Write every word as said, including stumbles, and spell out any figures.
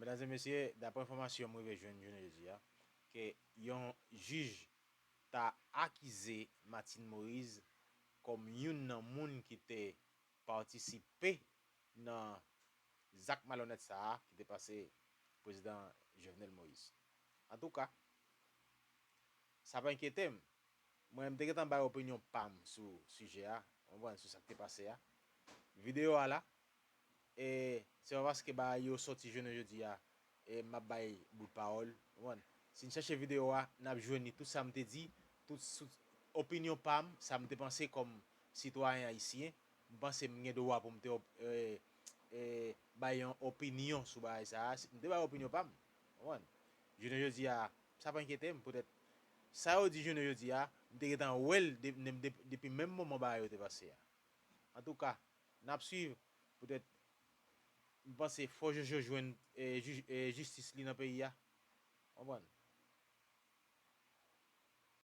Medam e mesye, daprè enfòmasyon m rive jwenn jounen jodi a, ke yon jij ta akize Martine Moïse kòm youn nan moun ki te patisipe nan zak malonèt sa a ki te pase prezidan Jovenel Moïse. Antouka, sa pa enkyete m. Mwen, m te gentan bay opinyon pa m sou sijè a, w konprann, sou sa k te pase a. Videyo a la, e se pa paske bagay yo sòti jounen jodi a, e m ap bay bout pawòl, w konprann. Si n chèche videyo a, n ap jwenn li, tout sa m te di, tout, tout opinyon pa m, sa m te panse kòm sitwayen ayisyen, m panse m gen dwa pou m te op- e, e, bay yon opinyon sou bagay sa a. M te bay opinyon pa m, w konprann. Jounen jodi a, sa pa enkyete m, poutèt sa yo di jounen jodi a, m te gentan wè l de- de- de- depi menm moman bagay yo te pase a. Antouka, n ap swiv, poutèt, m panse fò Jojo jwenn e, jij- e, jistis li nan peyi a. W konprann?